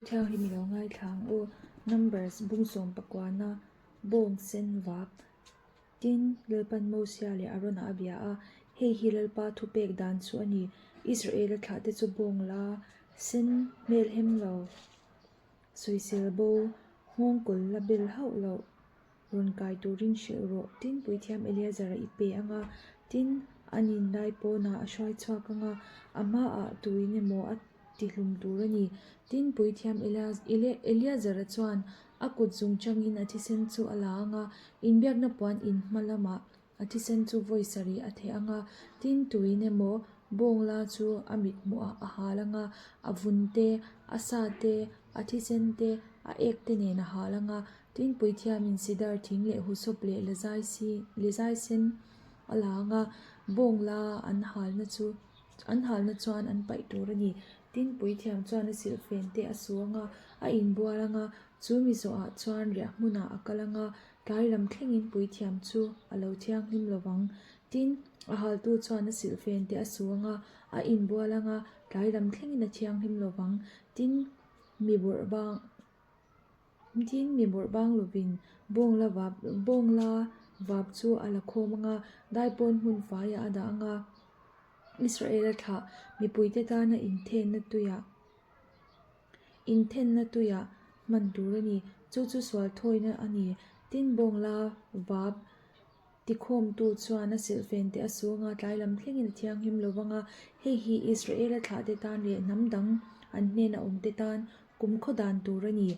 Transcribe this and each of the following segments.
Thianghlim i lo ngaithla ang u. Numbers bung sawmpakuana bawng sen vap. Tin, Lalpan Mosia leh Arona a bia a, Hei hi Lalpa thupek dan chu a ni, Israela thlahte chu bawng la, sen hmelhem lo, sawisel bo, nghawngkawl la bel hauh loh. Rawn kai turin hrilh rawh. Tin, puithiam Eleazar-a i pe ang a, tin, an inlai pawnah a hruai chhuak ang a, a hmaah tuin emaw a tihlum tur a ni. Tin, puithiam Eleazar-a chuan a kut zung changin a thisen chu a la ang a, inbiakna puan in hma lamah A thisen chu vawi sarih a theh ang a, tin tuin emaw bawngla chu a mit hmuhah a hal ang a, a vun te, a sa te, a thisen te, a ek te nen a hal ang a, tin puithiamin sidar thing leh husawp leh lezai si lezai sen a la ang a, bawngla an halna chu an halna chuan an paih tur a ni. Tin puithiam chuan a silhfen te a su ang a, a inbual ang a, chu mi zawhah chuan riah hmunah a kal ang a, Tlai lam thlengin puithiam chu a lo thianghlim lo vang. Tin, a haltu chuan a silhfen te a su ang a, a inbual ang a, tlai lam thlengin a thianghlim lo vang. Tin, mi bawrh bang Tin, mi bawrh bang lovin bawngla vap bawngla vap chu a la khawm ang a, daipawn hmun faiah a dah ang a, Israela thlah mipuite tana inthenna tuiah Inthenna tuiah hman tur a ni. Chu chu sual thawina a ni. Tin, bawngla vap tikhawmtu chuan a silhfen te a sung a, tlai lam thlengin a thianghlim lo vang a. Hei hi Israela thlahte tan leh hnam dang an hnena awmte tan kumkhaw dan tur a ni.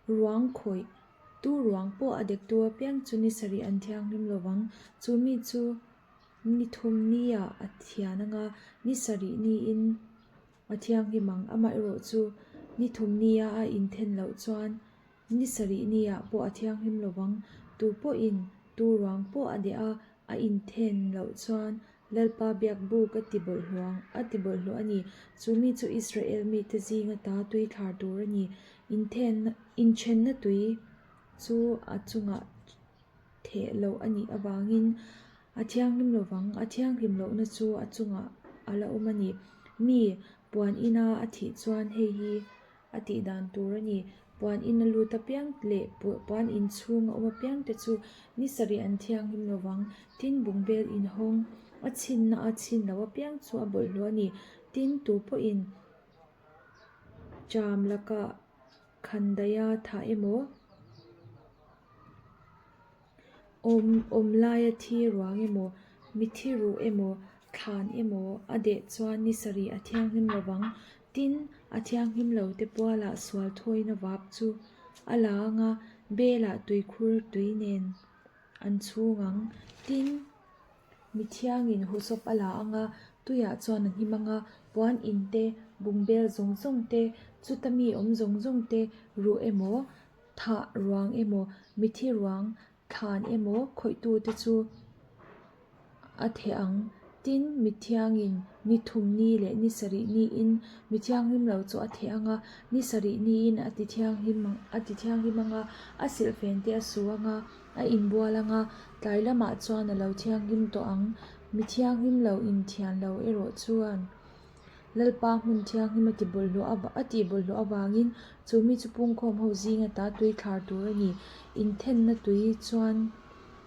Ruang khawih, Tu ruang pawh a dektu apiang chu ni sarih an thianghlim lo vang. Chu mi chu ni thum niah a thian ang a, ni sarih niin A thianghlim ang, amaherawh chu ni thum nia a inthen loh chuan ni sarih niah pawh a thianghlim lo vang. Tu pawhin tu ruang pawh a deh a, a inthen loh chuan Lalpa biak buk a ti bawlhhlawh ang, a ti bawlhhlawh a ni. Chu mi chu Israel mite zinga ta tui thlar tur a ni. Inthen, inthenna tui chu a chungah theh loh a nih avangin a thianghlim lovang, a thianghlim lohna chu a chungah a la awm a ni. Mi puan ina a thih chuan hei hi a tih dan tur a ni. Puan ina lut apiang leh puan in chhung a awm apiang te chu ni sarih an thianghlim lovang. Tin, bungbel inhawng a chhinna a chhin loh apiang chu a bawlhhlawh a ni. Tin, tu pawhin ṭam lakah khandaih a thah emaw? Awm awm laia thi ruang emaw, mithi ruh emaw, thlan emaw a deh chuan ni sarih a thianghlim lo vang. Tin, a thianghlim lo te pualah sual thawina vap chu a la ang a, belah tuikhur tui nen an chhung ang. Tin, Mi thiangin husawp a la ang a, tuiah chuan a hnim ang a, puan in te, bungbel zawng zawng te, chuta mi awm zawng zawng te, ruh emaw, thah ruang emaw, mithi ruang, thlan emaw khawihtu te chu a theh ang. Tin, mi thiangin ni thum ni leh ni sarih niin mi thianghlim lo chu a theh ang a, ni sarih niin a ti thianghlim a ti thianghlim ang a, a silhfen te a su ang a, A inbual ang a, tlai lamah chuan a lo thianghlim tawh ang. Mi thianghlim lo inthian lo erawh chuan Lalpa hmun thianghlim a ti bawlhhlawh a tih bawlhhlawh avangin chu mi chu pungkhawm ho zinga ta tui thlar tur a ni. Inthenna tui chuan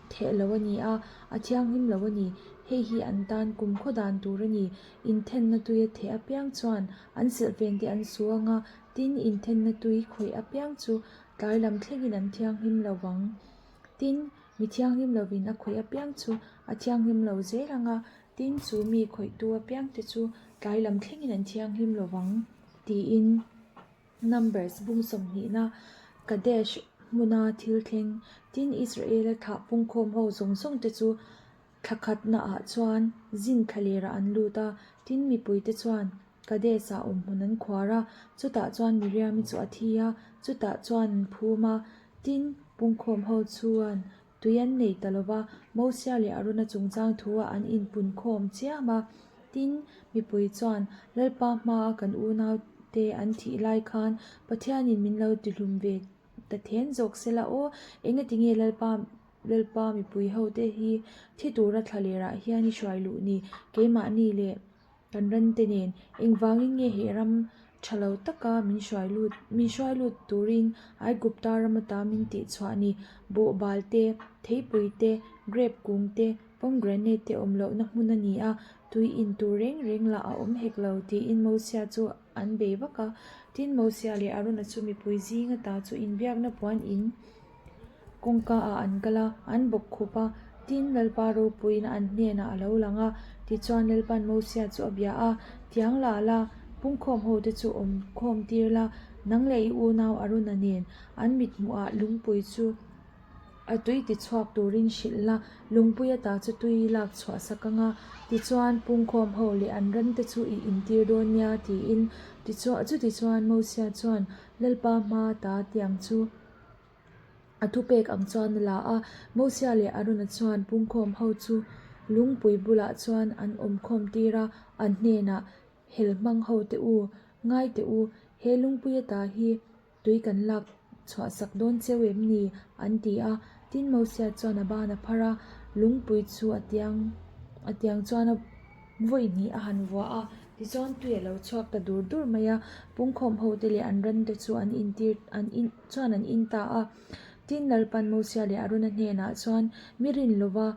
theh lo a ni a, a thianghlim lo a ni. Hei hi an tan kumkhaw dan tur a ni. Inthenna tui a theh apiang chuan an silhfen te an su ang a, tin inthenna tui khawih apiang chu Tlai lam thlengin an thianghlim lo vang. Tin, mi thianghlim lovin a khawih apiang chu a thianghlim lo zel ang a, tin, chu mi khawihtu apiangte chu tlai lam thlengin an thianghlim lo vang, tiin Numbers bung sawmhnihna Kadesh hmuna thil thleng, tin, Israela thlah pungkhawm ho zawng zawngte chu Thla khatnaah chuan zin thlalerah an lut a, tin mipuite chuan Kades-ah awmhmun an khuar a, chutah chuan Miriam-i chu a thi a, chutah chuan an phum a. Tin, pungkhawm ho chuan tui an nei ta lo va, Mosia leh Arona chungchang thu-ah an inpunkhawm chiam a. Tin, mipui chuan, Lalpa hmaa kan unaute an thih lai khan Pathianin min lo tihlum ve ta then zawk sela aw, engatinge Lalpa Lalpa mipui ho te hi thi tura thla lerah hian i hruai luh ni, keimahni leh kan ran te nen engvangin nge he ram. Tha lo taka min hruai lut min hruai lut turin Aigupta ram ata min tihchhuah ni. Buhbal te, theipui te, grape kung te, pomegranate te awm lohna hmun a ni a, tui in tur reng reng lah a awm hek lo tiin Mosia chu an bei vak a. Tin, Mosia leh Arona chu mipui zing ata chu inbiakna puan in Kawngka ah an kal a, an bawk khup a, tin Lalpa ropuiin an hnenah a lo lang a. Tichuan Lalpa'n Mosia chu a bia a, Tiang la la, pungkhawm ho te chu awm khawm tir la, nang leh i unau Arona nen an mithmuh ah lungpui chu a tui ti chhuak turin hrilh la, lungpui ata chu tui lak chhuah sak ang a, tichuan pungkhawm ho leh an ran te chu i intir dawn nia tiin. Tichuan chutichuan Mosia chuan Lalpa hma ta tiang chu. A thupek ang chuan a la a, Mosia leh Arona chuan pungkhawm ho chu lungpui bulah chuan an awm khawm tir a, an hnenah, Hel hmang ho teh u, ngai teh u, he lungpui ata hi tui kan lak chhuah sak dawn cheu em ni? an ti a. Tin, Mosia chuan a ban a phar a, lungpui chu a tiang a tiang chuan a vawi hnih a han vuah a. Tichuan tui a lo chhuak ta dur dur mai a, pungkhawm ho te leh an ran te chu an intir an in. chuan an in ta a. Tin, Lalpan Mosia leh Arona hnenah chuan, Mi rin lova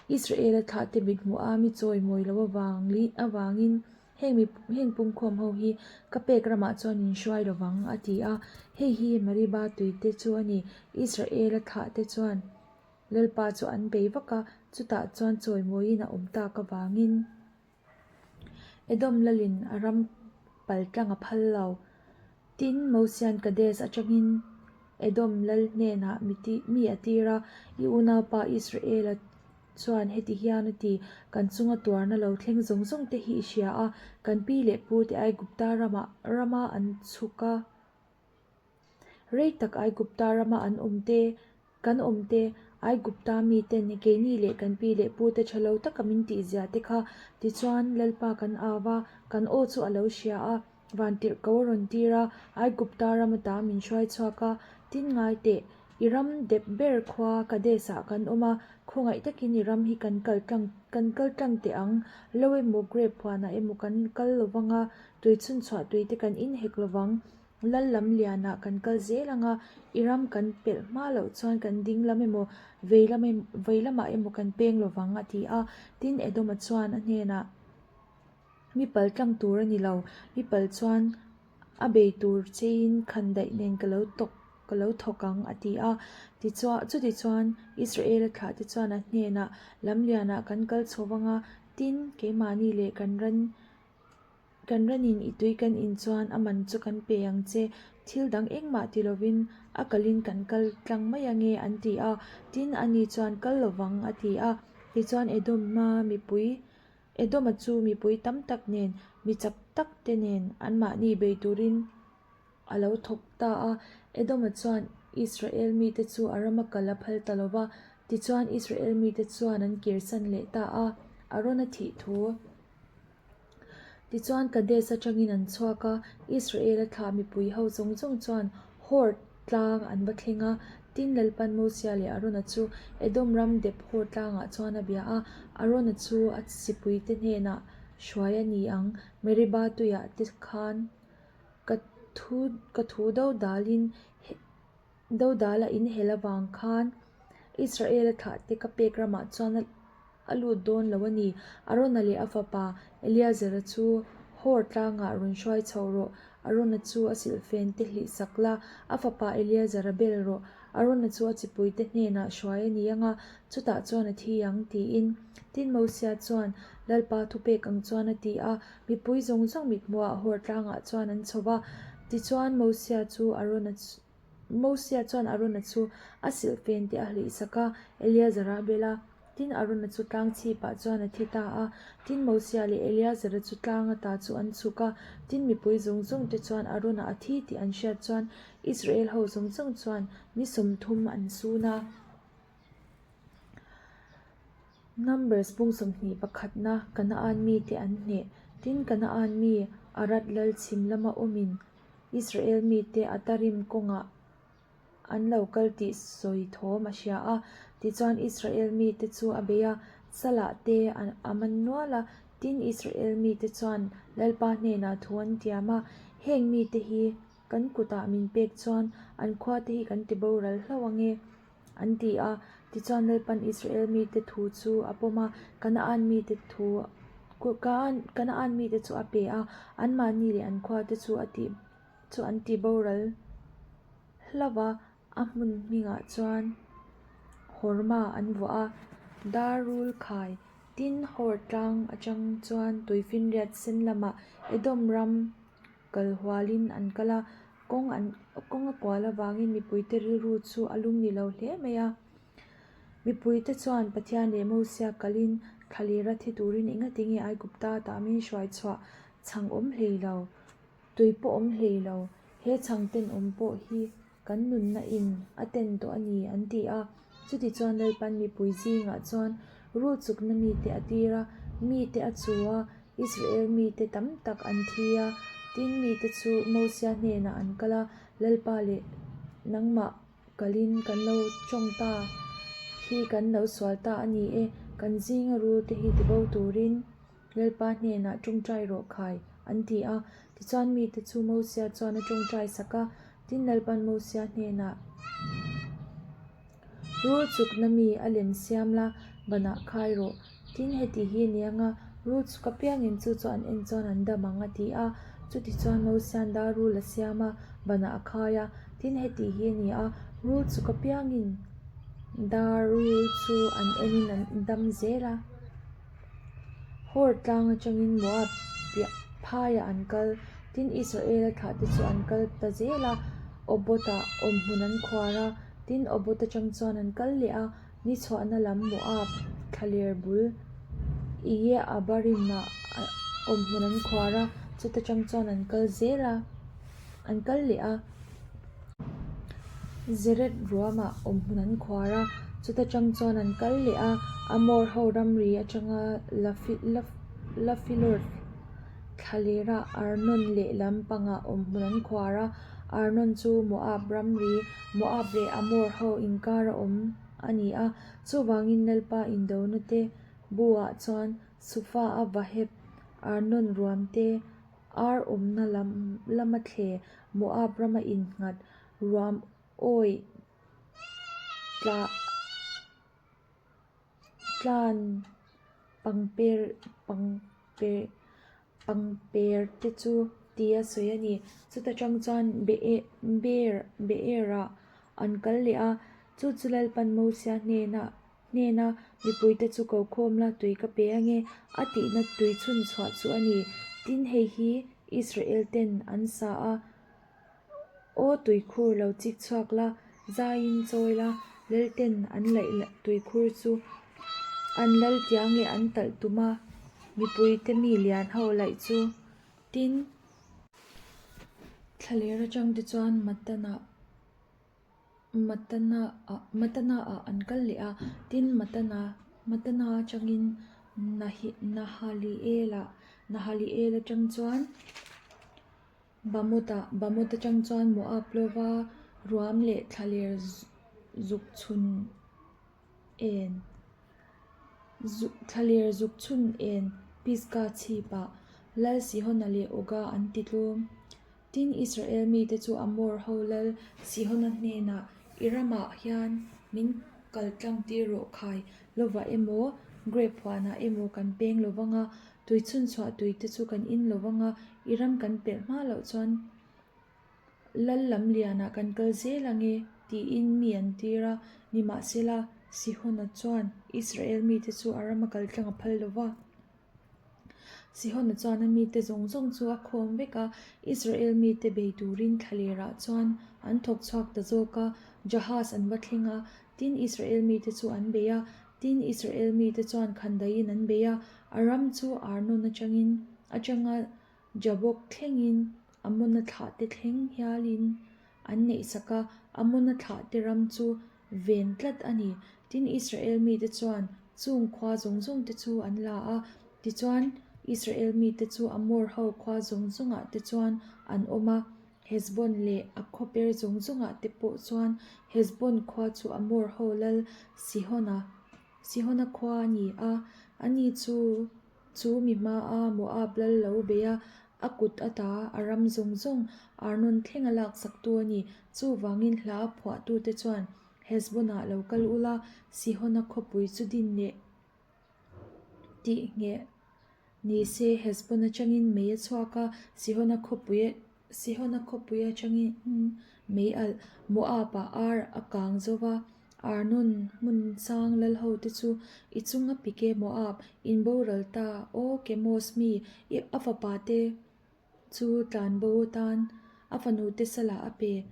Israela thlahte mit hmuh a mi chawi mawi lo avang avangin heng mi heng pumkhawm ho hi ka pek ramah chuan in hruai lo vang, a ti a. Hei hi Meriba tuite chu a ni. Israela thlahte chuan Lalpa chu an bei vak a, chutah chuan chawi mawiin a awm tak avangin. Edom lalin a ram pal tlang a phal lo. Tin, Mosia'n Kadesh atangin Edom lal hnenah mi a tir a, I unaupa Israela chuan heti hian a ti, Kan chunga tuarna lo thleng zawng zawng te hi i hria a, kan pi leh pu te Aigupta rama an chhuk a. Rei tak Aigupta rama an awm te, kan awm te, Aigupta miten keini leh kan pi leh pute tha lo taka min tihzia te kha tichuan Lalpa kan au va, kan aw chu a lo hria a, vantirhko a rawn tir a, Aigupta rama ta min hruai chhuak a, tin ngai teh, i ram dep ber khua Kadesh-ah kan awm a, khawngaih takin i ram hi kan kal tlang kan kal tlang teh ang, lo emaw grape huanah emaw kan kal lovang a, tui chhunchhuah tui te kan inhek lovang. Lal lam lianah kan kal zel ang a, i ram kan pelh hma loh chuan kan ding lam emaw, vei lam vei lamah emaw kan peng lo vang, a ti a. Tin, Edoma chuan a hnenah, Mi pal tlang tur a ni lo, mi pal chuan a bei tur cheiin khan daih nen ka lo tawk ka lo thawk ang, a ti a. Tichuan, chutichuan Israela thlahte chuan a hnenah, Lam lianah kan kal chho vang a, tin, keimahni leh kan ran Kan ranin i tui kan in chuan a man chu kan pe ang che, thil dang engmah ti lovin a kalin kan kal tlang mai ange an ti a, tin ani chuan kal lovang a ti a. Tichuan Edoma mipui Edoma chu mipui tam tak nen mi chak tak te nen anmahni bei turin a lo thawk ta a. Edoma chuan Israel mite chu a rama kal a phal ta lo va, tichuan Israel mite chuan an kirsan leh ta a, Arona thih thu. Tichuan Kadesh atangin an chhuak a, Israela thlah mipui ho zawng zawng chuan Hor tlang an va thleng a. Tin, Lalpan Mosia leh Arona chu Edom ram dep Hor tlangah chuan a bia a, Arona chu a sipuite hnenah hruai a ni ang, Meribah tuiah te khan ka thu ka thu dodalin Dodala inhel avang khan Israela thlahte ka pek ramah chuan a A lut dawn lo a ni. Arona leh a fapa Eleazara chu Hor tlangah rawn hruai chho rawh. Arona chu a silhfen te hlih sak la, a fapa Eleazara bel rawh. Arona chu a chipuite hnenah hruai a ni ang a, chutah chuan a thi ang, tiin. Tin, Mosia chuan Lalpa thupek ang chuan a ti a, mipui zawng zawng mithmuhah Hor tlangah chuan an chho va. Tichuan, Mosia chu Arona chu. Mosia chuan Arona chu a silhfen te a hlih sak a, Eleazara a bel a. Tin, Arona chu tlang chhipah chuan a thi ta a. Tin, Mosia leh Eleazara chu tlang ata chu an chhuk a. Tin, mipui zawng zawng te chuan Arona a thi tih an hriat chuan Israel ho zawng zawng chuan ni 30 an sun a. Numbers bung 21 na Kanaan mite an hneh. Tin, Kanaan mi Arad lal chhim lama awmin Israel mite Atarim kawngah an lo kal tih sawi thawm a hria a. Tichuan Israel mite chu a bei a, salah te a man nual a. Tin, Israel mite chuan Lalpa hnenah thu an tiam a, Heng mite hi kan kutah min pek chuan an khuate hi kan ti boral hlauh ang e, an ti a. Tichuan Lalpan Israel mite thu chu a pawm a, Kanaan mite thu Kanaan mite chu a pe a, anmahni leh an khuate chu a tih chu an ti boral hlauh a. A hmun hmingah chuan Horma an vuah a, Darul khai tin Hor tlang atang chuan tuifinriat sen lamah Edom ram kal hualin an kal a, kawng an kawng a kual avangin mipuite rilru chu a lung ni lo hle mai a. Mipuite chuan Pathian leh Mosia kalin thlalera thi turin engatinge Aigupta tah min hruai chhuah chhang awm hlei lo. Tui pawh awm hlei lo, he chhang tenawm pawh hi kan nunna in a ten tawh a ni, an ti a. Chutichuan Lalpan mipui zingah chuan rul chukna mite a tir a, mite a chu a, Israel mite tam tak an thi a. Tin, mite chu Mosia hnenah an kal a, Lalpa leh nangmah kalin kan lo tawng ta hi kan lo sual ta a ni e, kan zinga rul te hi tibo turin Lalpa hnenah tawngtai rawh khai, an ti a. Tichuan mite chu Mosia chuan a tawngtai sak a, tin Lalpa'n Mosia hnenah, Rul chukna mi a lem siam la, banah khai rawh. Tin heti hi a ni ang a, rul chuk apiangin chu chu an en chuan an dam ang, a ti a. Chutichuan Mosia'n dar rul a siam a, banah a khai a. Tin heti hi a ni a, rul chuk apiangin dar rul chu an enin an dam zel a. Hor tlang atangin Moab piah phaiah an kal. Tin, Israela thlahte chu an kal ta zel a, Obot-ah awmhmun an khuar a. Tin, Obot atang chuan an kal leh a, ni chhuahna lam Moab thlaler bul Iye-abarim-ah awmhmun an khuar a, chuta tang chuan an kal zel a, an kal leh a. Zeret ruamah awmhmun an khuar a, chuta tang chuan an kal leh a, Amor ho ramri atanga Lafilor thlalera Arnon lehlam pangah awmhmun an khuar a, Arnon chu Moab ramri, Moab leh Amor ho inkar a awm a ni a, chuvangin Lalpa indona te bu-ah chuan Sufa a Vaheb, Arnon ruam te, Ar awmna lam lama thle Moab rama innghat ruam awih tla tlan pangper pangper pangper te chu tia sawi a ni. Chuta tang chuan Beer Beer-ah an kal leh a, chu chu Lalpan Mosia hnenah Hnena mipuite chu ko khawm la tui ka pe ange, a tihna tui chhun chhuah chu a ni. Tin, hei hi Israel ten an sa a, Aw tuikhur lo chik chhuak la, zaiin chawi la, lal ten an laih tuikhur chu an lal tiang leh an talh tum a, mipuite mi lian ho laih chu. Tin, thlaler atang te chuan Matana. Matana ah Matana ah an kal leh a, tin Matana Matana atangin Nahi Nahaliel ah Nahaliel atang chuan Bamot ah Bamot atang chuan Moab lova ruam leh thlaler zuk chhun en zuk thlaler zuk chhun en Pisgah chhipah Lal Sihona leh Oga an ti tlawm. Tin, Israel mite chu Amor ho lal Sihona hnenah, I ramah hian min kal tlang tir rawh khai lovah emaw, grape huanah emaw kan peng lo vang a, tui chhunchhuah tui te chu kan in lo vang a, i ram kan pelh hma loh chuan lal lam lianah kan kal zel ang e, tiin mi an tir a. Nimahsela, Sihona chuan Israel mite chu a rama kal tlang a phal lo va. Sihona chuan a mite zawng zawng chu a khawm vek a, Israel mite bei turin thlalerah chuan an thawk chhuak ta zawk a, Jahaz an va thleng a, tin Israel mite chu an bei a, tin Israel mite chuan khandaiin an bei a, a ram chu Arnon atangin atanga Jabok thlengin Amona thlahte thleng hialin an neihsak a, Amona thlahte ram chu ven tlat a ni. Tin, Israel mite chuan chung khua zawng zawng te chu an la a, tichuan Israel mite chu Amor ho khua zawng zawngah te chuan an awm a, Hesbon leh a khawper zawng zawngah te pawh chuan Hesbon khua chu Amor ho lal Sihona Sihona khua a ni a, ani chu chu mi hmaa Moab lal lo bei a. A kut ata a ram zawng zawng Arnon thlenga laksaktu a ni. Chuvangin hla phuahtute chuan Hesbon-ah lo kal ula, Sihon-a khawpui chu din leh tih ngheh ni se. Hesbon atangin mei a chhuak a, Sihon-a khawpui Sihon-a khawpui atangin mei alh Moab-ah ar a kang zo va, Arnon hmun sang lal hote chu i chung a pik e Moab, in boral ta, aw Kemos mi, a fapa te chu tlanbo atan a fanu te salah a pe.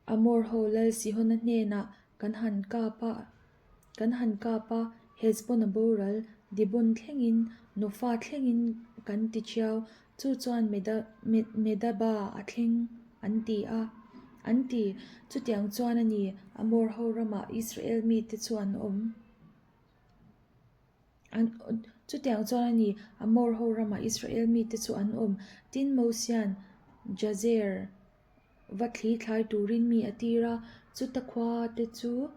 Amor ho lal Sihona hnenah kan han kap a, kan han kap a, Hesbon a boral, Dibon thlengin, Nofa thlengin kan ti chiau, chu chuan Medaba a thleng an ti a, an ti. Chutiang chuan a ni, Amor ho ramah Israel mite chu an awm. Chutiang chuan a ni, Amor ho ramah Israel mite chu an awm. Tin, Mosian Jazer. Va thli thlai turin mi a tir a, chuta khua te chu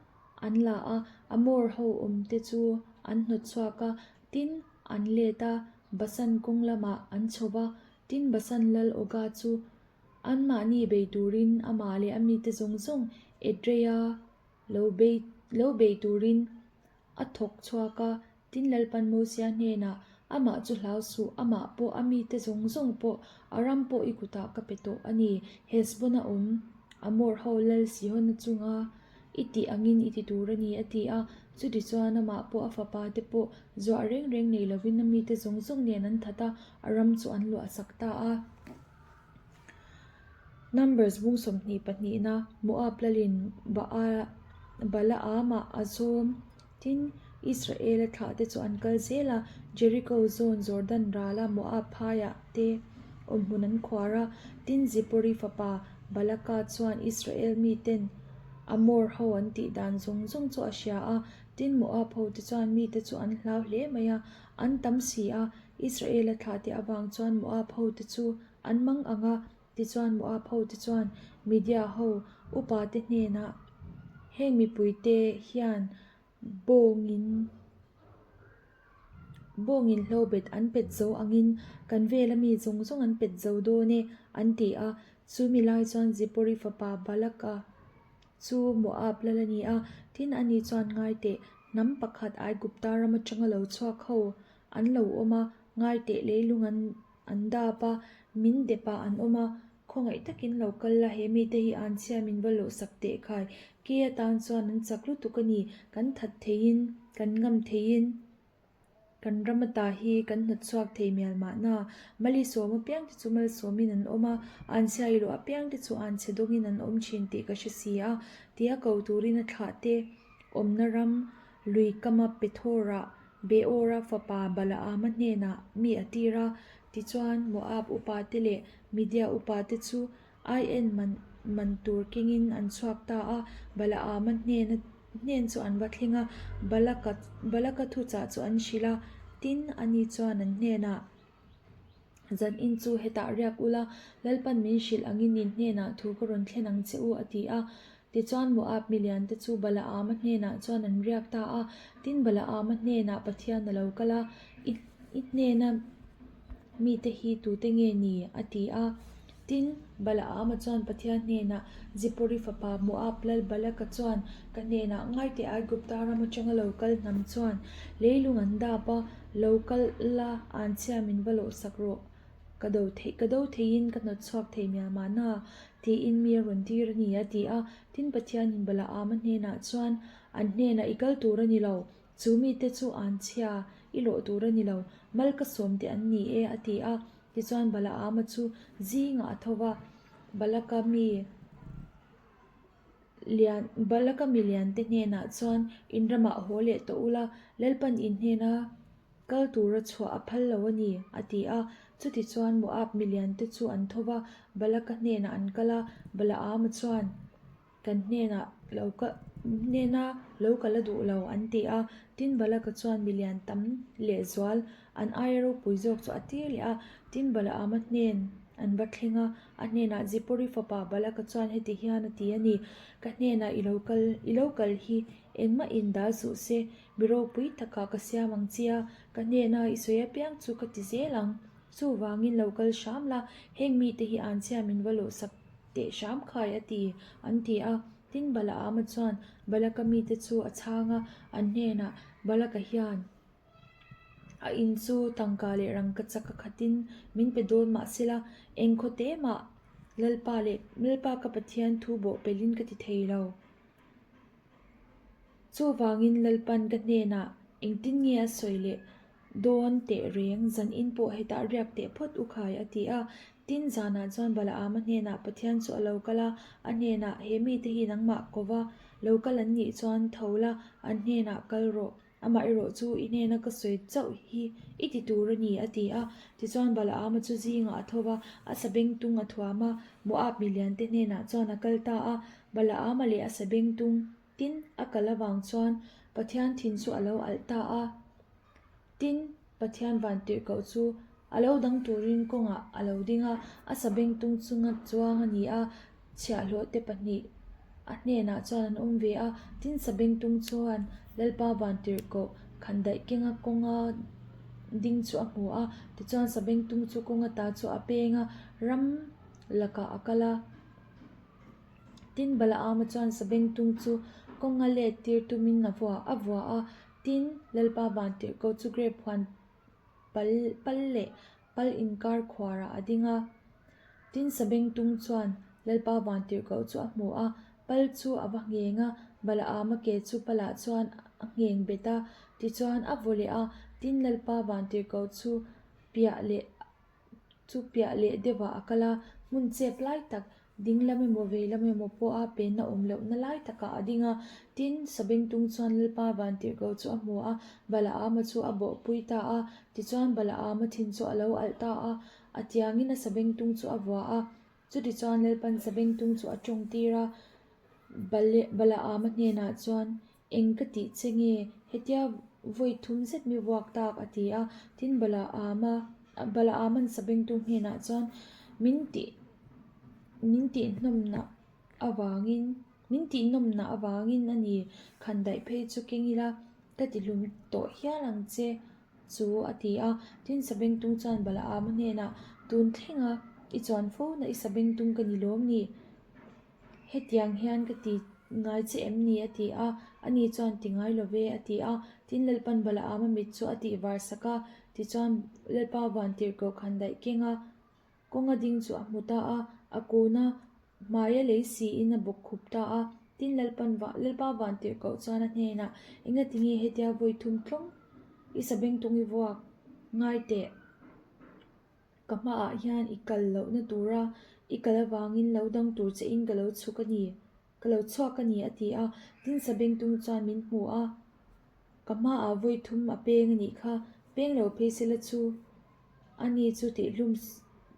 an la a, Amor ho awm te chu an hnawt chhuak a, tin, an let a, Basan kawng lamah an chho va, tin, Basan lal Oga chu anmahni bei turin amah leh a mite zawng zawng Edreia lo bei lo bei turin A thawk chhuak a, tin Lalpan Mosia hnenah, Amah chu hlau suh, amah pawh, a mite zawng zawng pawh, a ram pawh i kutah ka pe tawh a ni. Hesbon-a awm, Amor ho lal Sihon-a chunga i tih angin i ti tur a ni, a ti a. Chutichuan amah pawh a fapa te pawh zuah reng reng nei lovin a mite zawng zawng nen an that a, a ram chu an luahsak ta a. Numbers bung 22 pahnihna, Moab lalin Baal Balaamah a zawm. Tin, Israela thlahte chu an kal zel a, Jeriko zawn Jordan rala Moab phaiah te awmhmun an khuar a. Tin, Zipori fapa Balaka chuan Israel miten Amor ho an tih dan zawng zawng chu a hria a. Tin, Moab hote chuan mite chu an hlau hle mai a, an tam si a. Israela thlahte avang chuan Moab hote chu an mang ang a. Tichuan Moab hote chuan Midia ho upate hnenah, Heng mipuite hian bawngin bawngin hlobet an pet zo angin kan vela mi zawng zawng an pet zo dawn e, an ti a. Chu mi lai chuan Zipori fapa Balaka chu Moab lal a ni a. Tin, ani chuan ngai teh, hnam pakhat Aigupta ram atanga lo chhuak ho an lo awm a, ngai teh leilung an An dap a, min dep ah an awm a, khawngaih takin lo kal la, he mite hi an chhia min va lawhsak teh khai, ke atan chuan an chak lutuk a ni, kan that theiin, kan ngam theiin, kan ram ata hi kan hnawtchhuak thei mial mahna, mali sawm apiang te chu malsawmin an awm a, an chhia i lawh apiang te chu an chhe dawngin an awm thin tih ka hre si a, tia ko turin a thlah te awmna ram lui kama Pethorah Beora fapa Balaama hnenah mi a tir a, tichuan Moab upate leh Midia upate chu aien man man tur kengin an chhuak ta a. Balaama hnena hnen chu an va thleng a, Balaka Balaka thuchah chu an hrilh a, tin, ani chuan an hnenah, Zanin chu hetah riak ula, Lalpan min hrilh angin in hnenah thu ka rawn thlen ang che u, a ti a. Tichuan Moab miliante chu Balaama hnenah chuan an riak ta a. Tin, Balaama hnenah Pathian a lo kal a, I i hnena mite hi tute nge ni? a ti a. Tin, Balaama chuan Pathian hnenah, Zipori fapa Moab lal Balaka chuan ka hnenah, Ngaite Aigupta ram atanga lo kal hnam chuan leilung an dap a, lo kal la, anchhia min va lawhsak rawh, ka do theih ka do theihin ka hnawt chhuak thei mial mahna, tiin mi a rawn tir a ni, a ti a. Tin, Pathianin Balaama hnenah chuan, An hnenah i kal tur a ni lo, chu mite chu anchhia i lawh tur a ni lo, mal ka sawm te an ni e, a ti a. Tichuan Balaama chu zingah a tho va, Balaka mi lian Balaka mi liante hnenah chuan in ramah haw leh tawh ula, Lalpan in hnena kal tura chhuah a phal lo a ni, a ti a. Chutichuan Moab mi liante chu an tho va, Balaka hnenah an kal a, Balaama chuan, Kan hnenah lo ka hnena lo kal a duh lo, an ti a. Tin, Balaka chuan milian tam lehzual an aia ropui zawk chu a tir leh a. Tin, Balaama hnen an va thleng a, a hnenah Zipori fapa Balaka chuan heti hian a ti a ni, Ka hnenah i lo kal i lo kal hi engmah in dal suh se, mi ropui takah ka siam ang che a, ka hnena i sawi apiang chu ka ti zel ang. Chuvangin lo kal hram la, heng mite hi anchhia min va lawhsak teh hram khai a ti, an ti a. Tin, Balaama chuan Balaka mite chu a chhang a, an hnenah, Balaka hian a in chu tangka leh rangkachak a khatin min pe dawn mah sela, eng khaw te mah Lalpa leh Lalpa ka Pathian thu bawhpelhin ka ti thei lo. Chuvangin Lalpan ka hnenah engtin nge a sawi leh dawn teh reng, zanin pawh hetah riak teh phawt u khai a ti a. Tin, zanah chuan Balaama hnenah Pathian chu a lo kal a, a hnenah, He mite hi nangmah kova lo kal an nih chuan tho la, an hnenah kal rawh. Amaherawh chu i hnena ka sawi chauh hi i ti tur a ni, a ti a. Tichuan Balaama chu zingah a tho va, a sabengtung a thuam a, Moab miliante hnenah chuan a kal ta a. Balaama leh a sabengtung tin a kal avang chuan Pathian thin chu a lo alh ta a. Tin, Pathian vantirhkoh chu a lo dang turin kawngah a lo ding a, a sabengtung chunga chuang a ni a, chhiahhlawhte pahnih a hnenah chuan an awm ve a. Tin, sabengtung chuan Lalpa vantirhkoh khandaih kenga kawnga ding chu a hmu a, tichuan sabengtung chu kawnga ta chu a peng a, ram lakah a kal a. Tin, Balaama chuan sabengtung chu kawnga let tir tumin a vua a vua a, tin, Lalpa vantirhkoh chu grep huan pal pal leh pal inkar khuarah a ding a. Tin, sabengtung chuan Lalpa vantirhkoh chu a hmu a, pal chu a va ngheng a, Balaama ke chu palah chuan a ngheng bet a, tichuan a vaw leh a, tin, Lalpa vantirhkoh chu piah leh Chu piah leh deuhah a kal a, hmun chep lai tak, ding lam emaw vei lam emaw pawha penna awm lohna lai takah a ding a. Tin, Sabengtung chuan Lalpa vantirhkoh chu a hmu a, Balaama chu a bawhpui ta a. Tichuan, Balaama thin chu a lo alh ta a, a tiangin a Sabengtung chu a vua a. Chutichuan Lalpan Sabengtung chu a tawngtir a, Balaama hnenah chuan, Eng ka tih che nge? Hetia vawi thum zet mi vuak tak a ti a. Tin, Balaama, Balaaman Sabengtung hnenah chuan min tih, min tihnawmna avangin, min tihnawmna avangin a ni, khandaih phei chu keng ila ka tihlum tawh hial ang che chu a ti a. Tin, Sabengtung chuan Balaama hnenah, Tun thlenga i chuan fo na i Sabengtung ka ni lawm ni? Hetiang hian ka ti ngai che em ni? a ti a. Ani chuan, Ti ngai lo ve, a ti a. Tin, Lalpan Balaama mit chu a tih var sak a. Tichuan, Lalpa vantirhkoh khandaih keng a, kawnga ding chu a hmu ta a. A kun a, hmaia lei siin a bawk khup ta a. Tin, Lalpan Lalpa vantirhkoh chuan a hnenah, Engati nge hetia vawi thum tlawng i sabengtung i vuak ngai teh? Ka hmaah hian i kal lohna tura i kal avangin lo dang tur che in ka lo chhuk a ni, ka lo chhuak a ni a ti a. Tin Sabengtung chuan min hmu a, ka hmaah vawi thum a peng a nih kha, peng lo phei sela chu a ni chu tihhlum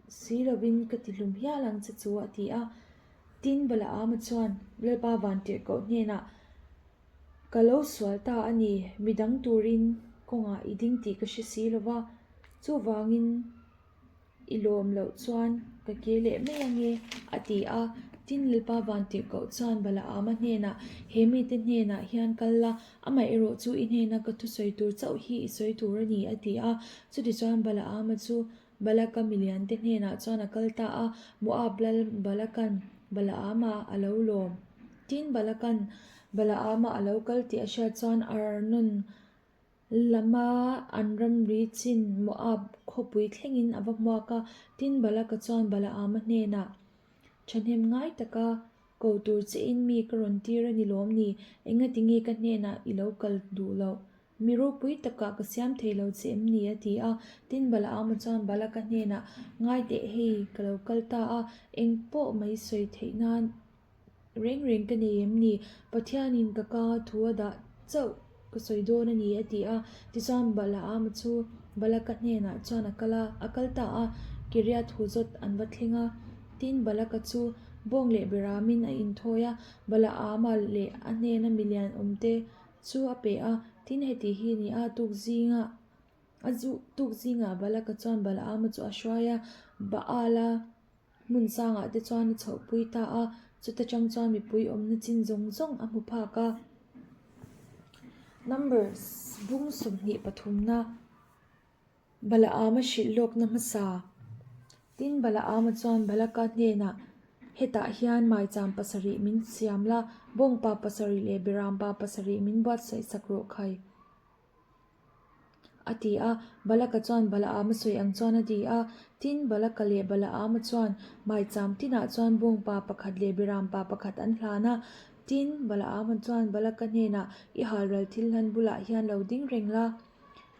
si lovin ka tihlum hial ang che chu a ti a. Tin Balaama chuan Lalpa Vantirhkoh hnenah, Ka lo sual ta a ni, midang turin kawngah i ding tih ka hre si lo va, chuvangin i lawm loh chuan ka ke leh mai ange, a ti a. Tin, Lalpa Vantirhkoh chuan Balaama hnenah, He mite hnenah hian kal la, amaherawh chu i hnena ka thusawi tur chauh hi i sawi tur a ni, a ti a. Chutichuan Balaama chu Balaka miliante hnenah chuan a kal ta a, Moab lal Balakan Balaama a lo lawm. Tin, Balakan Balaama a lo kal tih a hriat chuan Arnon lama an ramri chin Moab khawpui thlengin a va hmuak a. Tin, Balaka chuan Balaama hnenah, Thahnem ngai taka ko tur chein mi ka rawn tir a ni lawm ni? Engati nge ka hnenah i lo kal duh loh? Mi ropui takah ka siam thei lo che em ni? a ti a. Tin, Balaama chuan Balaka hnenah, Ngai teh hei, ka lo kal ta a, eng pawh mai sawi theih nan reng reng ka nei em ni? Pathianin ka ka thu a dah chauh ka sawi dawn a ni, a ti a. Tichuan, Balaama chu Balaka hnenah chuan a kal a, a kal ta a, Kiriath Huzot an va thleng a. Tin, Balaka chu bawng leh beramin a inthawi a, Balaama leh a hnena milian awmte chu a pe a, tin heti hi ni a, tuk zingah a zu tuk zingah Balaka chuan Balaama chu a hruai a, Baala hmun sangah te chuan a chhohpui ta a, chuta tang chuan mipui awmna chin zawng zawng a hmu phak a. Numbers bung 23 na. Balaama hrilh lawkna hmasa. Tin, Balaama chuan Balaka hnenah, Hetah hian maicham pasarih min siam la, bawngpa pasarih leh berampa pasarih min buatsaih sak rawh khai, a ti a. Balaka chuan Balaama sawi ang chuan a ti a. Tin, Balaka leh Balaama chuan maicham tinah chuan bawngpa pakhat leh berampa pakhat an hlan a. Tin, Balaama chuan Balaka hnenah, I halral thil hlan bulah hian lo ding reng la,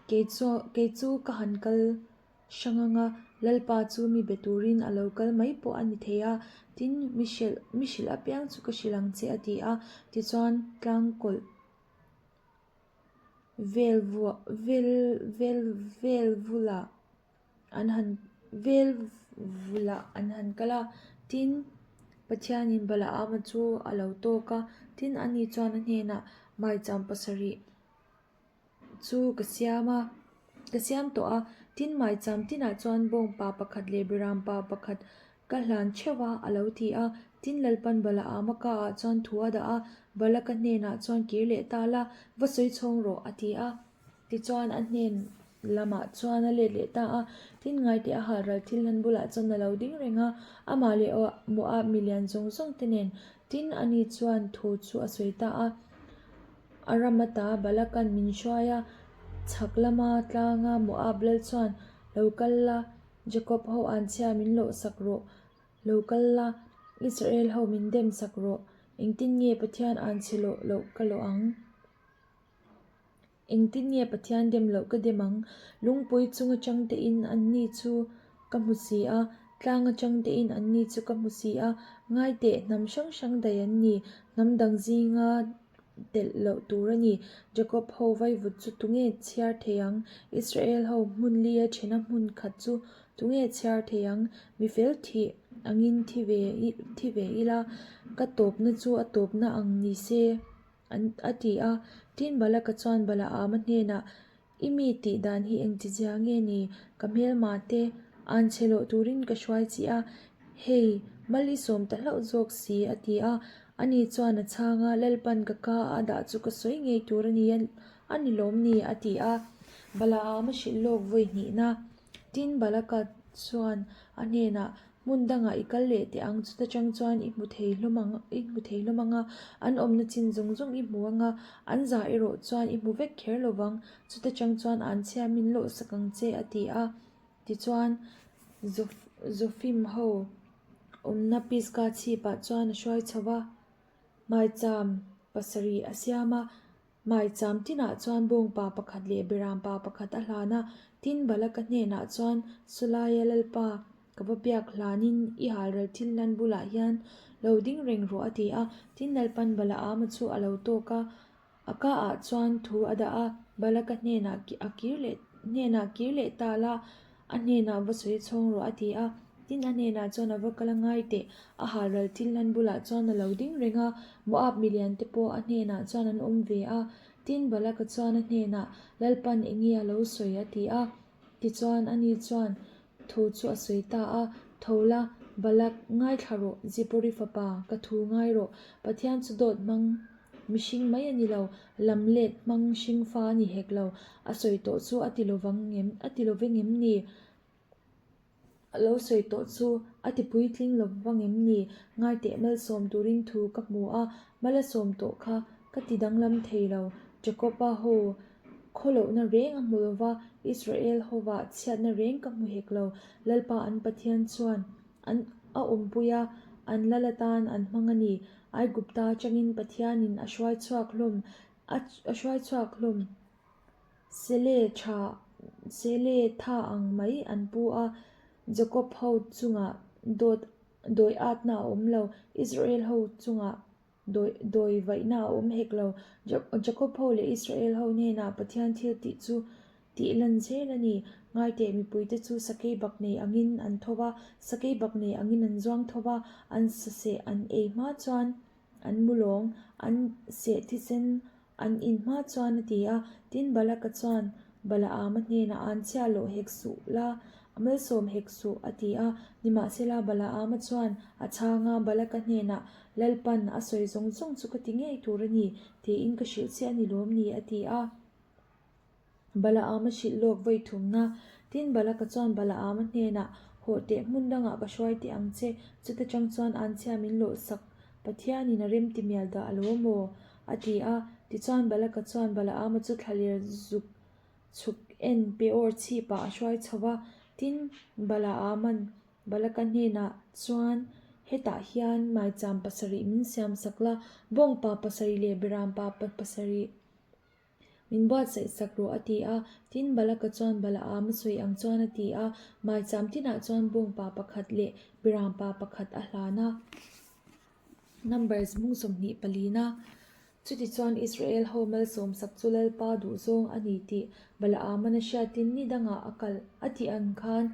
kei chu kei chu ka han kal hrang ang a, Lalpa chu mi be turin a lo kal mai pawh a ni thei a, tin, mi hrilh mi hrilh apiang chu ka hrilh ang che a ti a. Tichuan, tlangkawlh vel vuah vel vel vel vulah an han vel vulah an han kal a, tin, Pathianin Balaama chu a lo tawk a, tin, ani chuan a hnenah maicham pasarih chu ka siam a, ka siam tawh a, tin maicham tinah chuan bawngpa pakhat leh berampa pakhat ka hlan theuh a, a lo ti a. Tin Lalpan Balaama ka ah chuan thu a dah a, Balaka hnenah chuan kir leh ta la, va sawi chhawng rawh, a ti a. Tichuan a hnen lamah chuan a let leh ta a, tin ngaite a halral thil hlan bulah chuan a lo ding reng a, amah leh Moab milian zawng zawng te nen. Tin ani chuan thu chu a sawi ta a. A ram ata Balakan min hruai a, chhak lama tlanga Moab lal chuan, Lo kal la, Jakob ho anchhia min lawh sak rawh, lo kal la, Israel ho min dem sak rawh, engtin nge Pathian anchhe lawh loh ka lawh ang? Engtin nge Pathian dem loh ka dem ang? Lungpui chung atang tein anni chu ka hmu si a, tlang atang tein anni chu ka hmu si a. Ngaiteh, hnam hrang hrang daih an ni, hnam dang zinga telh loh tur a ni. Jakob ho vaivut chu tunge chhiar thei ang? Israel ho hmun lia thena hmun khat chu tunge chhiar thei ang? Mi fel thih angin thi ve thi ve ila, ka tawpna chu a tawpna ang ni se. An a ti a. Tin, Balaka chuan Balaama hnenah, I mi tih dan hi engti zia nge ni? Ka hmelma te an chhe loh turin ka hruai chi a, hei, mal i sawm ta hlauh zawk si, a ti a. Ani chuan a chhang a, Lalpan ka ka a dah chu ka sawi ngei tur a ni a ni lawm ni? a ti a. Balaama hrilh lawk vawi hnihna. Tin, Balaka chuan a hnenah, Hmun dangah i kal leh teh ang, chuta chang chuan i hmu thei hlawm ang, i hmu thei hlawm ang a, an awmna chin zawng zawng i hmu ang a, an zah erawh chuan i hmu vek kher lo vang, chuta chang chuan an chhia min lawh sak ang che, a ti a. Tichuan, Zofim ho awmna Pisgah chhipah chuan a hruai chho va, maicham pasarih a siam a. Maicham tinah chuan bawngpa pakhat leh berampa pakhat a hlan a, tin Balaka hnenah chuan, Sulaia Lalpa, ka va biak hlanin i halral thil hlan bulah hian lo ding reng rawh a ti a. Tin Lalpan Balaama chu a lo tawk a, a ka ah chuan thu a dah a, Balaka hnenah a kir leh hnenah kir leh ta la, A hnenah va sawi chhawng rawh a ti a, tin a hnenah chuan a va kal a ngai teh. A halral thil hlan bulah chuan a lo ding reng a, Moab milian te pawh a hnenah chuan an awm ve a. Tin Balaka chuan a hnenah, Lalpan enge a lo sawi a ti a. Tichuan ani chuan thu chu a sawi ta a, Tho la, Balak, ngaithla rawh, Zipori fapa, ka thu ngai rawh, Pathian chu dawt hmang Mihring mai a ni lo, lam let hmang hring fa a ni hek lo. A sawi tawh chu a ti lovang ngem, a ti loveng em ni? A lo sawi tawh chu a ti puitling lovang em ni? Ngaiteh malsawm turin thu ka hmu a, mal a sawm tawh kha ka ti danglam thei lo. Jakob-a ho khawlohna reng a hmu lova, Israel hovah chhiatna reng ka hmu hek lo. Lalpa an Pathian chuan An a awmpui a, an lal atan an hmang a ni. Aigupta atangin Pathianin a hruai chhuak hlawm a hruai chhuak hlawm. Sele tha sele tha ang mai an pu a, Jakob ho chungah dawt dawi atna a awm lo, Israel ho chungah Dawi dawi vaihna a awm hek lo. Jakob ho leh Israel ho hnenah Pathian thil tih chu tih lan zel a ni. Ngaiteh mipuite chu sakei bak nei angin an tho va, sakei bak nei angin an zuang tho va, an saseh an ei hma chuan an mu lawng, an seh thisen an in hma chuan a ti a. Tin, Balaka chuan Balaama hnenah an chhiah loh hek suh la, a malsawm hek suh, a ti a. Nimahsela, Balaama chuan a chhang a, Balaka hnenah, Lalpan a sawi zawng zawng chu ka ti ngei tur a ni, tiin ka hrilh che a ni lawm ni, a ti a. Balaama hrilh lawk vawi thumna. Tin, Balaka chuan Balaama hnenah, Hawh teh, hmun dangah ka hruai teh ang che, chuta chang chuan anchhia min lawhsak Pathianin a remti mial dah a lo maw? a ti a. Tichuan Balaka chuan Balaama chu thlaler zuk chhuk en Peor chhipah a hruai chho va. Tin, Balaama'n Balaka hnenah chuan, Hetah hian maicham pasarih min siamsak la, bawngpa pasarih leh berampa pasarih Min buatsaih sak rawh a ti a. Tin, Balaka chuan Balaam a sawi ang chuan a ti a. Maicham tinah chuan bawngpa pakhat leh birampa pakhat a hlan a. Numbers mung 20 palina. Chutichuan Israel ho malsawmsak chu Lalpa duhzawng a ni tih Balaaman a hriatin ni dangah a kal a tih ang khan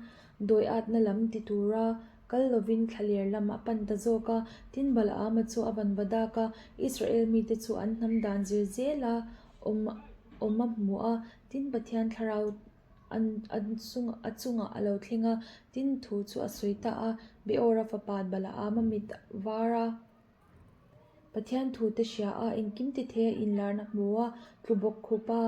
dawi atna lam ti tura Kal lovin thlaler lam a pan ta zawk a, tin Balaama chu a van va dak a, Israel mite chu an hnam dan zir zela awm awm a hmu a, tin Pathian thlarau an an chung a chungah a lo thleng a, tin thu chu a sawi ta a, Beora fapa Balaama mit var a. Pathian thu te hria a, engkim ti thei a inlarna hmu a, tlu bawk khup a,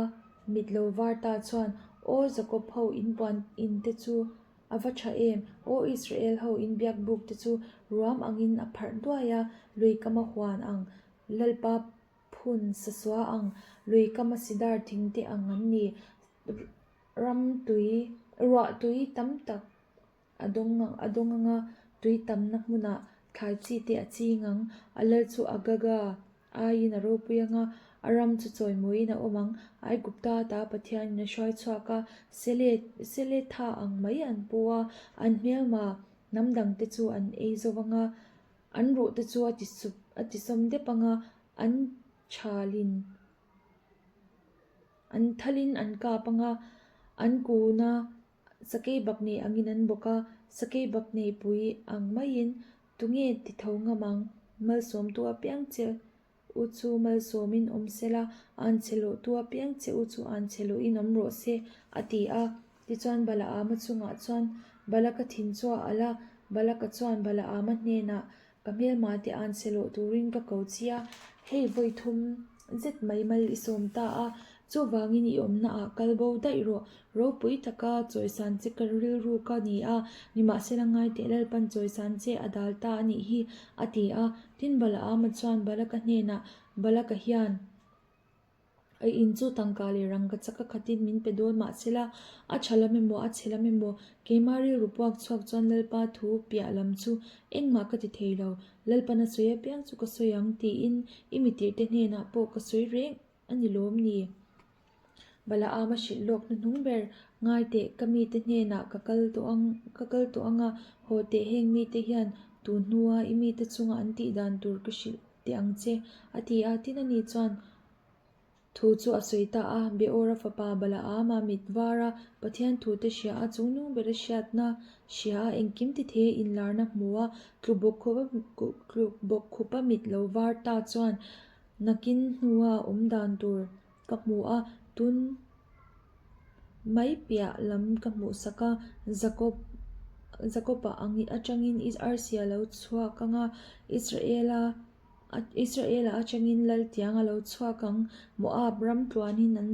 mit lo var ta chuan, Aw Jakob ho in puan in te chu a va tha em! Aw Israel ho in biak buk te chu ruam angin a pharh duai a, lui kama huan ang, Lalpa phun sasua ang, lui kama sidar thing te ang an ni, ram tui, ruah tui tam tak. A dawng a dawng ang a, tui tamna hmunah thlai chi te a ching ang. A lal chu Agaga aiin a ropui ang a, a ram chu chawimawiin a awm ang. Aigupta ata Pathianin a hruai chhuak a, Sele Seletha ang mai an pu a, an hmelma hnam dangte chu an ei zo vang a, an ruhte chu a ti sup a ti sawm dep ang a, an thalin an thalin an kap ang a, an kun a. Sakei bak nei angin an bawk a, sakei bak nei pui ang maiin tunge ti tho ngam ang? Malsawmtu apiang che u chu malsawmin awm sela, anchhe lawhtu apiang che u chu anchhe lawhin awm rawh se, a ti a. Tichuan Balaama chungah chuan Balaka thin chu a alh a, Balaka chuan Balaama hnenah, Ka hmelmate anchhe lawh turin ka ko chi a, hei vawi thum zet mai mal i sawm ta a, chuvangin i awmna ah kal bo daih rawh. Ropui taka chawisan che ka rilru ka ni a, nimahsela ngaiteh Lalpan chawisan che a dal ta a nih hi, a ti a. Tin Balaama chuan Balaka hnenah, Balaka hian. A in chu tangka leh rangka chaka khatin min pe dawn mahsela, a tha lam emaw a chhe lam emaw, keimah rilru puak chhuak chuan Lalpa thu piah lam chu engmah ka ti thei lo, Lalpan a sawi apiang chu ka sawi ang tiin i mitirhte hnenah pawh ka sawi reng a ni lawm ni? Balaama hrilh lawk hnuhnung ber, Ngai teh, ka mite hnenah ka kal tawh ang, ka kal tawh ang a, haw teh heng mite hian tun hnua i mite chunga an tih dan tur ka hrilh teh ang che, a ti a. Tin ani chuan thu chu a sawi ta a, Beora fapa Balaama mit var a, Pathian thu te hria a, chungnung bera hriatna hria a, engkim ti thei a inlarna hmu a, tlu bawk khupa tlu bawk khupa mit lo var ta chuan nakin hnua awm dan tur ka hmu a, tun mai piah lam ka hmuh sak a, Jakob Jakob-a ang atangin arsi a lo chhuak ang a, Israel-a Israel-a atangin laltiang a lo chhuak ang, Moab ram tluanin an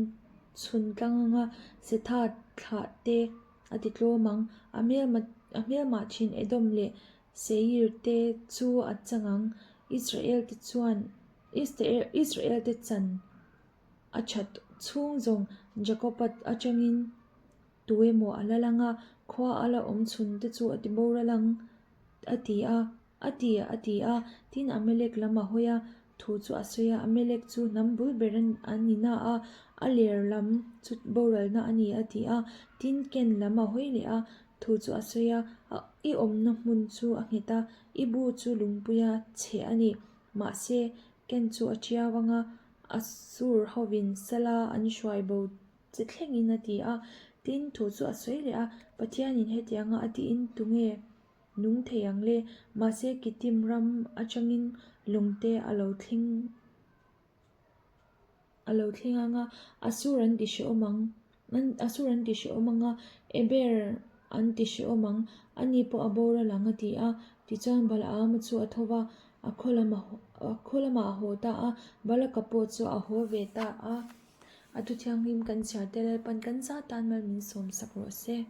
chhun tlang ang a, Setha thlah te a ti tlawm ang, a hmelma a hmelmah thin Edom leh Seir te chu a chang ang, Israel te chuan Israel te chan A that chhung zawng Jakob-a atangin tu emaw a la lang a, khua a la awm chhun te chu a ti boral ang a ti a, a ti a ti a. Tin, Amalek lam a hawi a, thu chu a sawi a, Amalek chu hnam bul ber a ni na a, a ler lam chu boralna a ni a ti a. Tin, Ken lam a hawi leh a, thu chu a sawi a, I awmna hmun chu a nghet a, i bu chu lungpuia chhe a ni. Mahse, Ken chu a tiau ang a, Asur hovin sala an hruai bo che thlengin a ti a. Tin, thu chu a sawi leh a, Pathianin hetianga a tiin tunge nung thei ang le? Mahse, Kittim ram atangin lawngte a lo thleng a lo thleng ang a, Asur an ti hrehawm ang, Asur an ti hrehawm ang a, Eber an ti hrehawm ang, ani pawh a boral ang a ti a. Tichuan Balaama chu a tho va, a khaw lamah a khaw lamah a haw ta a, Balaka pawh chu a haw ve ta a. A thu thianghlim kan chhiar te Lalpan kan zat tan mal min sawmsak rawh se.